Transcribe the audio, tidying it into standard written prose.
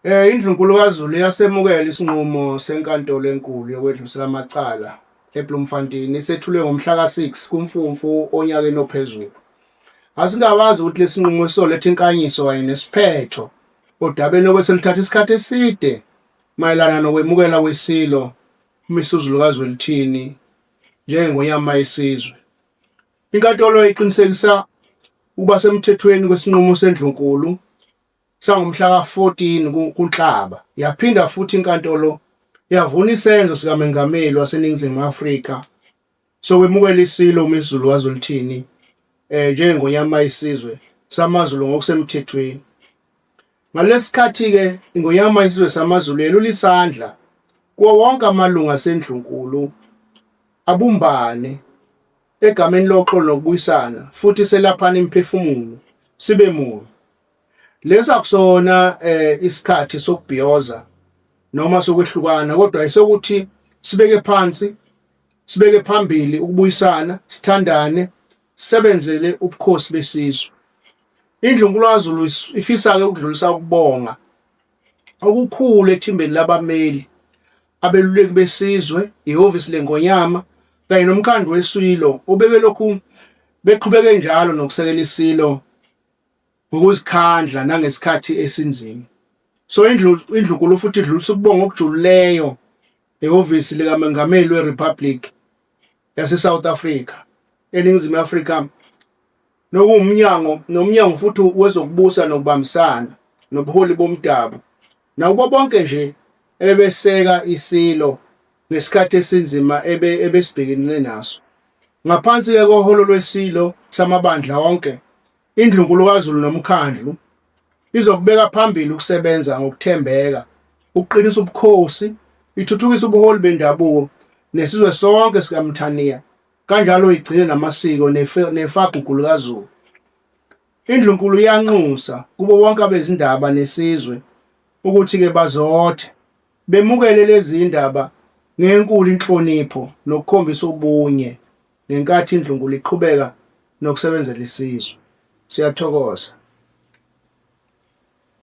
INdlunkulu kaZulu iyasemukela isinqumo seNkantolo eNkulu yokwedlulisela amacala eBloemfontein esethulwe ngomhla ka-6 kuMfumfu onyakeni ophezulu. Asingabazi ukuthi lesi nqumo sizoletha inkanyiso kanye nesiphetho odabeni okweseluthatha isikhathi eside mayelana nokwemukela kweSilo uMisuzulu kaZwelithini njengeNgonyama yesizwe. Inkantolo iqinisekisa ukuba semthethweni kwesinqumo seNdlunkulu sangomhla ka-14 kuNhlaba. Yaphinda futhi inkantolo yavuna isenzo sikaMengameli waseNingizimu Afrika sokwemukela iSilo uMisuzulu kaZwelithini njengeNgonyama yesizwe samaZulu ngokusemthethweni. Ngalesi sikhathi-ke iNgonyama yesizwe samaZulu yelula isandla kuwo wonke amalungu aseNdlunkulu abumbane egameni loxolo nokubuyisana futhi selaphana imiphefumulo sibe munye. Lesi akusona isikhathi sokubhiyoza noma sokwehlukana kodwa esokuthi sibeke phansi sibeke phambili ukubuyisana sithandane sisebenzele ubukhosi besizwe. INdlunkulu kaZulu ifisa-ke ukudlulisa ukubonga okukhulu ethimbeni labameli, abeluleki besizwe, ihhovisi leNgonyama kanye nomkhandlu weSilo obebelokhu beqhubeke njalo nokusekela iSilo ngokuzikhandla nangesikhathi esinzima. So indlunkulu futhi idlulisa ukubonga okujulileyo ehhovisi likaMengameli weRepublic yase-South Africa eNingizimu Afrika nokuwumnyango nomnyango futhi wezokubusa nokubambisana nobuholi bomdabu nakubo bonke nje ebebeseka iSilo ngesikhathi esinzima ebesibhekene naso. Ngaphansi-ke koholo lweSilo samabandla onke, iNdlunkulu kaZulu noMkhandlu izokubeka phambili ukusebenza ngokuthembeka, ukuqinisa ubukhosi, ithuthukise ubuholi bendabuko nesizwe sonke sikaMthaniya, kanjalo igcine namasiko nefagugu likaZulu. INdlunkulu iyanxusa kubo bonke abezindaba nesizwe ukuthi-ke bazothe, bemukele lezi zindaba ngenkulu inhlonipho nokukhombisa ubunye ngenkathi iNdlunkulu iqhubeka nokusebenzela isizwe. Siyathokoza.